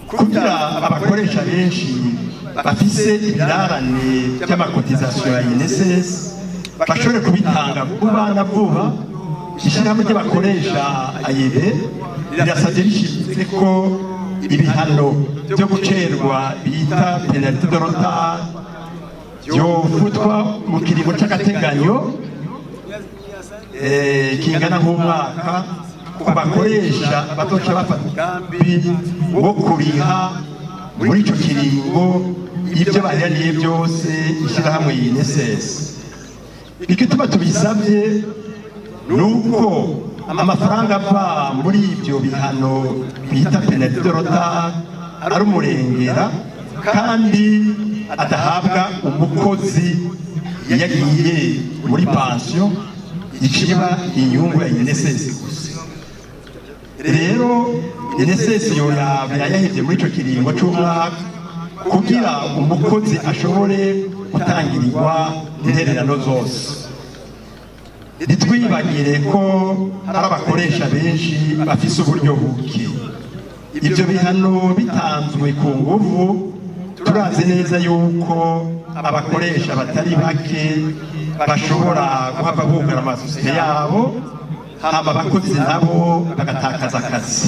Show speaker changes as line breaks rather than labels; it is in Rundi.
Kugira abakoresha benshi bafise ibirarane by'ama cotisations ya INSS bashobore kubitanga vuba na vuba, ishyirahamwe ry'abakoresha AEB rirasabye rishimitse ko ibihano byo gucerwa bita pénalité de retard byofutwa mu kiringo c'agateganyo kingana nk'umwaka ku bakoresha bazoca bafata umugambi wo kuriha muri ico kiringo ibyo bahiraniye byose ishyirahamwe INSS. Igituma tubisabye ni uko amafaranga ava muri ibyo bihano bita pénalité de retard ari umurengera kandi adahabwa umukozi iyo agiye muri pansiyo, iciba inyungu ya INSS gusa. Rero INSS yoyaba yayahevye muri ico kiringo c'umwaka kugira umukozi ashobore gutangirirwa intererano zose. Ntitwibagire ko hari abakoresha benshi bafise uburyo buke. Ibyo bihano bitanzwe ku nguvu, turazi neza yuko abakoresha batari bake bashobora guhava bugara amasosiyete yabo, hama abakozi nabo bagatakaza akazi.